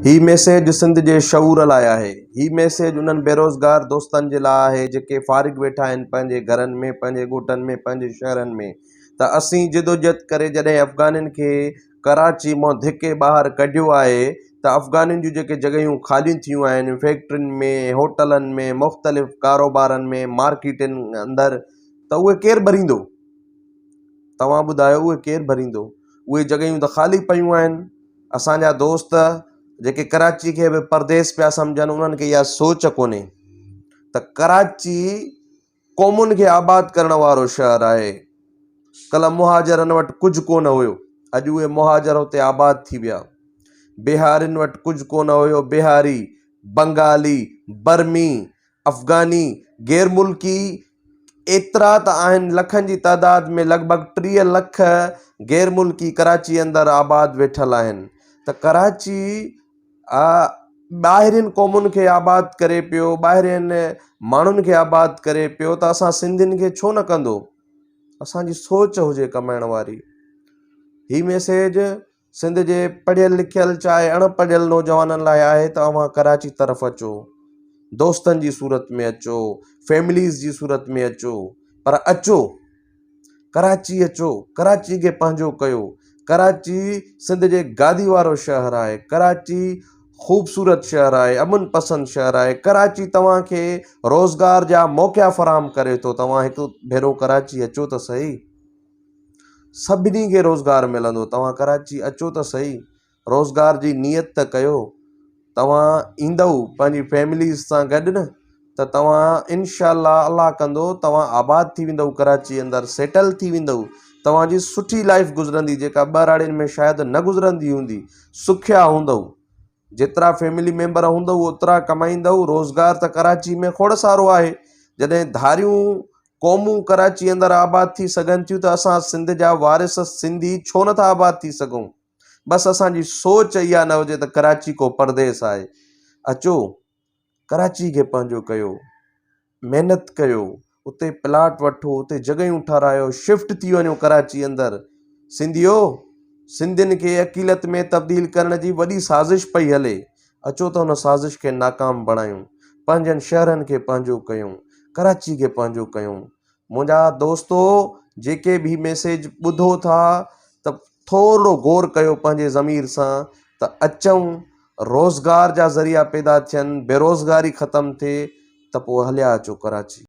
هي message Sindh جي شعور لاء آهي. هي ميسيج انهن بيروزگار دوستن جي لاء آهي جيڪي فارغ ويٺا آهن پنهنجي گهرن ۾ پنهنجي ڳوٺن ۾ پنهنجي شهرن ۾ ته اسين جدوجھد ڪري جڏهن افغانين کي ڪراچي مان ڌڪي ٻاهر ڪڍيو آهي ته افغانين جون جيڪي جڳهيون خاليون ٿيون آهن فيڪٽرين ۾ هوٽلن ۾ مختلف ڪاروبارن ۾ مارڪيٽن اندر ته اهي ڪير ڀريندو؟ توهان ٻڌايو اهي ڪير ڀريندو؟ اهي جڳهيون ته خالي پيون آهن. اسان جا دوست جيڪي ڪراچي کي به پرديس پيا سمجهن انهن کي اها سوچ ڪونهي ته ڪراچي قومن کي آباد ڪرڻ وارو شهر آهي. ڪلهه مهاجرن وٽ ڪجهه ڪونه هيو اڄ اهي مهاجر اتي آباد ٿي ويا. بهارين وٽ ڪجهه ڪونه هيو بهاري، بنگالي، برمي، افغاني، غير ملڪي ايترا ته آهن لکن جي تعداد ۾ لڳ ڀڳ 30 لک غير ملڪي ڪراچي اندر آباد ويٺل آهن ته ڪراچي ٻاهرين قومن کي آباد ڪري پيو ٻاهرين ماڻهن کي آباد ڪري پيو ته اسان سنڌين کي ڇو نه ڪندو اسان جي سوچ هجي ڪمائڻ واري هي ميسيج سنڌ جي پڙهيل لکيل چاهي اڻ پڙهيل نوجوانن لاء آهي ته اوهان ڪراچي طرف اچو، دوستن جي صورت ۾ اچو، فيمليز جي صورت ۾ اچو پر اچو، ڪراچي اچو، ڪراچي کي پنهنجو ڪيو، ڪراچي سنڌ جي گادي وارو شهر آهي، ڪراچي خوبصورت شهر آهي، امن پسند شهر آهي، ڪراچي توهان کي روزگار جا موقعا فراهم ڪري ٿو، توهان هڪ ڀيرو ڪراچي اچو ته سهي. سڀني کي روزگار ملندو توهان ڪراچي اچو ته سهي روزگار جي نيت ته ڪيو توهان ايندؤ پنهنجي فيمليز سان گڏ نه ته توهان انشاء الله الله ڪندو توهان آباد ٿي ويندؤ ڪراچي اندر سيٽل ٿي ويندؤ توهان جي سٺي لائف گذرندي جيڪا ٻهراڙين ۾ شايد نه گذرندي هوندي سکيا هوندؤ جيترا فيملي ميمبر هوندؤ اوترا ڪمائيندؤ، روزگار ته ڪراچي ۾ کوڙ سارو آهي، جڏهن ڌاريون قومون ڪراچي اندر آباد ٿي سگهن ٿيون ته اسان سنڌ جا وارث سنڌي ڇو نٿا آباد ٿي سگهون؟ بس اسان جي سوچ اها نه هجي ته ڪراچي ڪو پرديس آهي، اچو ڪراچي کي پنهنجو ڪيو. محنت ڪيو اتي پلاٽ وٺو اتي جڳهيون ٺهرايو شفٽ ٿي وڃو ڪراچي اندر سنڌيو سنڌين کي اقليت ۾ تبديل ڪرڻ جي وڏي سازش پئي هلي اچو ته ان سازش کي ناڪام بڻايون پنهنجن شهرن کي پنهنجو ڪيون ڪراچي کي پنهنجو ڪيون منهنجا دوستو جيڪي به ميسيج ٻڌو ٿا ته ٿورڙو غور ڪيو پنهنجي ضمير سان ته اچون روزگار جا ذريعا پيدا ٿين، بيروزگاري ختم ٿئي ته پوء هليا اچو ڪراچي.